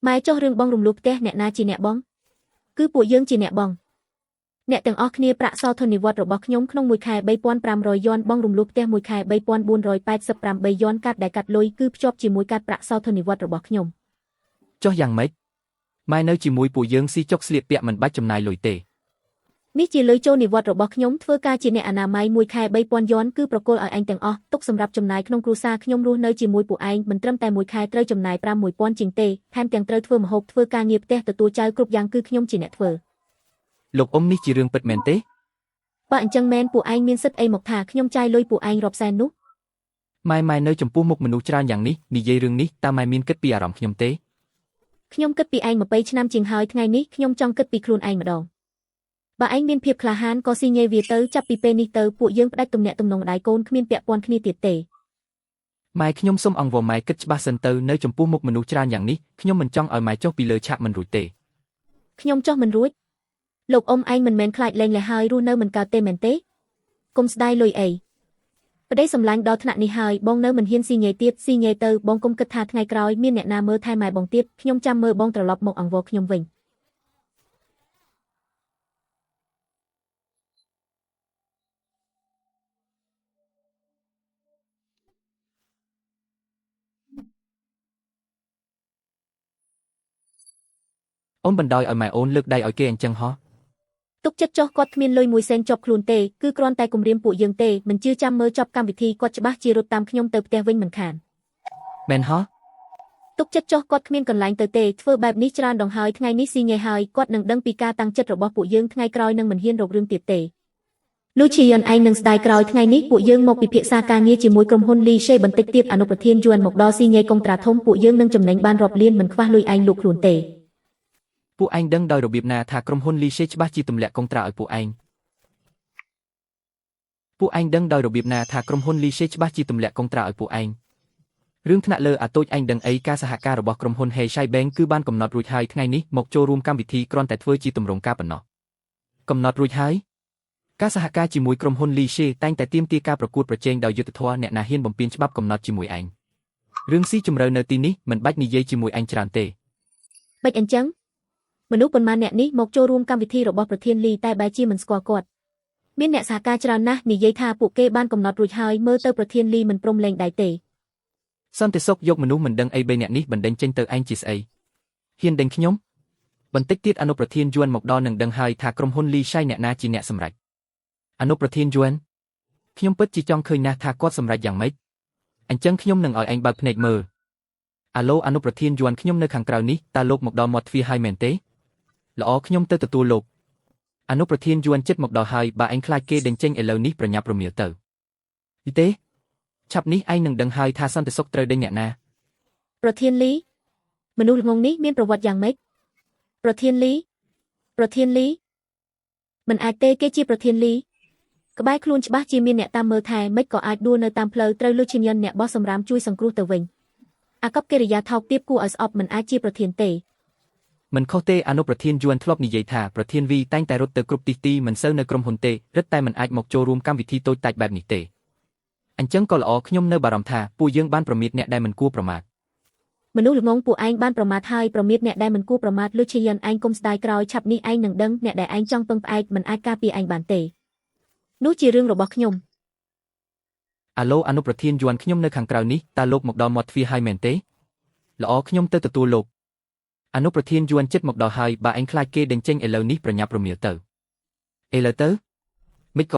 ម៉ែចុះរឿងបងរំលោះផ្ទះអ្នកណាជាអ្នកបងគឺពួកយើងជាអ្នកបងអ្នកទាំងអស់គ្នាប្រាក់សោធននិវត្តន៍របស់ខ្ញុំក្នុងមួយខែ3500យ័នបងរំលោះផ្ទះមួយខែ3488យ័នកាត់ដែលកាត់លុយគឺភ្ជាប់ជាមួយកាត់ប្រាក់សោធននិវត្តន៍របស់ខ្ញុំ ចុះយ៉ាងម៉េចម៉ែនៅជាមួយពួកយើងស៊ីចុកស្លៀកពាក់មិនបាច់ចំណាយលុយទេ នេះជាលុយចូលនិវត្តន៍របស់ខ្ញុំធ្វើការជាអ្នកអនាម័យមួយខែ3000យ័នគឺប្រគល់ឲ្យឯងទាំងអស់ទុកសម្រាប់ចំណាយក្នុងគ្រួសារខ្ញុំរស់នៅជាមួយពួកឯងមិនត្រឹមតែមួយខែត្រូវចំណាយ5 1000ជាងទេថែមទាំងត្រូវធ្វើម្ហូបធ្វើការងារផ្ទះទទួលចៅគ្រប់យ៉ាងគឺខ្ញុំជាអ្នកធ្វើ លោកអ៊ំនេះជារឿងពិតមែនទេ បើអញ្ចឹងមែនពួកឯងមានសិទ្ធិអីមកថាខ្ញុំចាយលុយពួកឯងរាប់សែននោះ ម៉ែម៉ែនៅចំពោះមុខមនុស្សច្រើនយ៉ាងនេះនិយាយរឿងនេះតើម៉ែមានគិតពីអារម្មណ៍ខ្ញុំទេ ខ្ញុំគិតពីឯង20ឆ្នាំជាងហើយថ្ងៃនេះខ្ញុំចង់គិតពីខ្លួនឯងម្ដងបើឯងមានភាពក្លាហានក៏ស៊ីញ៉េវាទៅចាប់ពីពេលនេះទៅពួកយើងផ្ដាច់ទំនាក់ទំនងម្ដាយកូនគ្មានពាក់ព័ន្ធគ្នាទៀតទេ ម៉ែខ្ញុំសូមអង្វរម៉ែគិតច្បាស់សិនទៅនៅចំពោះមុខមនុស្សច្រើនយ៉ាងនេះខ្ញុំមិនចង់ឲ្យម៉ែចុះពីលើឆាកមិនរួចទេ ខ្ញុំចុះមិនរួចលោកអ៊ំឯងមិនមែនខ្លាចលែងលះហើយរស់នៅមិនកើតទេមែនទេកុំស្ដាយលុយអីប្តីសម្លាញ់ដល់ថ្នាក់នេះហើយបងនៅមិនហ៊ានស៊ីញ៉េទៀតស៊ីញ៉េទៅបងកុំគិតថាថ្ងៃក្រោយមានអ្នកណាមើលថែម៉ែបងទៀតខ្ញុំចាំមើលបងត្រឡប់មកអង្វរខ្ញុំវិញ អូនបណ្ដោយឲ្យម៉ែអូនលើកដៃឲ្យគេអញ្ចឹងហោះ ទុកចិត្តចុះគាត់គ្មានលុយមួយសេនជាប់ខ្លួនទេគឺគ្រាន់តែគំរាមពួកយើងទេមិនជឿចាំមើលចប់កម្មវិធីគាត់ច្បាស់ជារត់តាមខ្ញុំទៅផ្ទះវិញមិនខាន មែនហោះ ទុកចិត្តចុះគាត់គ្មានកន្លែងទៅទេធ្វើបែបនេះច្រើនដងហើយថ្ងៃនេះស៊ីញ៉េហើយគាត់នឹងដឹងពីការតាំងចិត្តរបស់ពួកយើងថ្ងៃក្រោយនឹងមិនហ៊ានរករឿងទៀតទេលូឈីយ៉ុនឯងនឹងស្ដាយក្រោយថ្ងៃនេះពួកយើងមកពិភាក្សាការងារជាមួយក្រុមហ៊ុនលីសេបន្តិចទៀតអនុប្រធានយួនមកដល់ស៊ីញ៉េកុងត្រាធំពួកយើងនឹងចំណេញបានរាប់លានមិនខ្វះលុយឯងលក់ខ្លួនទេ ពួកឯងដឹងដោយរបៀបណាថាក្រុមហ៊ុនលីសេច្បាស់ជាទម្លាក់កុងត្រាឲ្យពួកឯងពួកឯងដឹងដោយរបៀបណាថាក្រុមហ៊ុនលីសេច្បាស់ជាទម្លាក់កុងត្រាឲ្យពួកឯងរឿងថ្នាក់លើអាតូចឯងដឹងអីការសហការរបស់ក្រុមហ៊ុន Hey Shai Bank គឺបានកំណត់រួចហើយថ្ងៃនេះមកចូលរួមកម្មវិធីគ្រាន់តែធ្វើជាទម្រង់ការប៉ុណ្ណោះកំណត់រួចហើយការសហការជាមួយក្រុមហ៊ុនលីសេតែងតែទាមទារការប្រកួតប្រជែងដោយយុត្តិធម៌អ្នកណាហ៊ានបំពានច្បាប់កំណត់ជាមួយឯងរឿងស៊ីជម្រៅនៅទីនេះមិនបាច់និយាយជាមួយឯងច្រើនទេ បិចអញ្ចឹងមនុស្សប៉ុន្មានអ្នកនេះមកចូលរួមកម្មវិធីរបស់ប្រធានលីតែបែរជាមិនស្គាល់គាត់មានអ្នកសហការច្រើនណាស់និយាយថាពួកគេបានកំណត់រួចហើយមើលទៅប្រធានលីមិនព្រមលែងដៃទេ សន្តិសុខយកមនុស្សមិនដឹងអីបីអ្នកនេះបណ្ដេញចេញទៅឯងជាស្អីហ៊ានដេញខ្ញុំបន្តិចទៀតអនុប្រធានយួនមកដល់នឹងដឹងហើយថាក្រុមហ៊ុនលីឆៃអ្នកណាជាអ្នកសម្រេចអនុប្រធានយួនខ្ញុំពិតជាចង់ឃើញណាស់ថាគាត់សម្រេចយ៉ាងម៉េចអញ្ចឹងខ្ញុំនឹងឲ្យឯងបើកភ្នែកមើលអាឡូអនុប្រធានយួនខ្ញុំនៅខាងក្រៅនេះតើលោកមកដល់មាត់ទ្វារហើយមែនទេល្អខ្ញុំទៅទទួលលោកអនុប្រធានយួនចិត្តមកដល់ហើយបើឯងខ្លាចគេដេញចេញឥឡូវនេះប្រញាប់ប្រមៀលទៅទេឆាប់នេះឯងនឹងដឹងហើយថាសន្តិសុខត្រូវដេញអ្នកណា ប្រធានលីមនុស្សល្ងងនេះមានប្រវត្តិយ៉ាងម៉េចប្រធានលីប្រធានលីមិនអាចទេគេជាប្រធានលីក្បែរខ្លួនច្បាស់ជាមានអ្នកតាមមើលថែមិនក៏អាចដួលនៅតាមផ្លូវត្រូវលុឈិញអ្នកបោះសម្រាមជួយសង្គ្រោះទៅវិញអាកប្បកិរិយាថោកទាបគួរឲ្យស្អប់មិនអាចជាប្រធានទេ មិនខុសទេអនុប្រធានយួនធ្លាប់និយាយថាប្រធានវីតែងតែរត់ទៅគ្រប់ទិសទីមិនសូវនៅក្រុមហ៊ុនទេរឹតតែមិនអាចមកចូលរួមកម្មវិធីតូចតាចបែបនេះទេអញ្ចឹងក៏ល្អខ្ញុំនៅបារម្ភថាពួកយើងបានប្រមាថអ្នកដែលមិនគួរប្រមាថ មនុស្សល្ងងពួកឯងបានប្រមាថហើយប្រមាថអ្នកដែលមិនគួរប្រមាថលុឈិយិនឯងកុំស្ដាយក្រោយឆាប់នេះឯងនឹងដឹងអ្នកដែលឯងចង់ពឹងផ្អែកមិនអាចការពារឯងបានទេនោះជារឿងរបស់ខ្ញុំ អាឡូអនុប្រធានយួនខ្ញុំនៅខាងក្រៅនេះតើលោកមកដល់មាត់ទ្វារហើយមែនទេល្អខ្ញុំទៅទទួលលោកអនុប្រធានយួនចិត្តមកដល់ហើយបើឯងខ្លាចគេដេញចេញឥឡូវនេះប្រញាប់ប្រមៀលទៅឥឡូវទៅ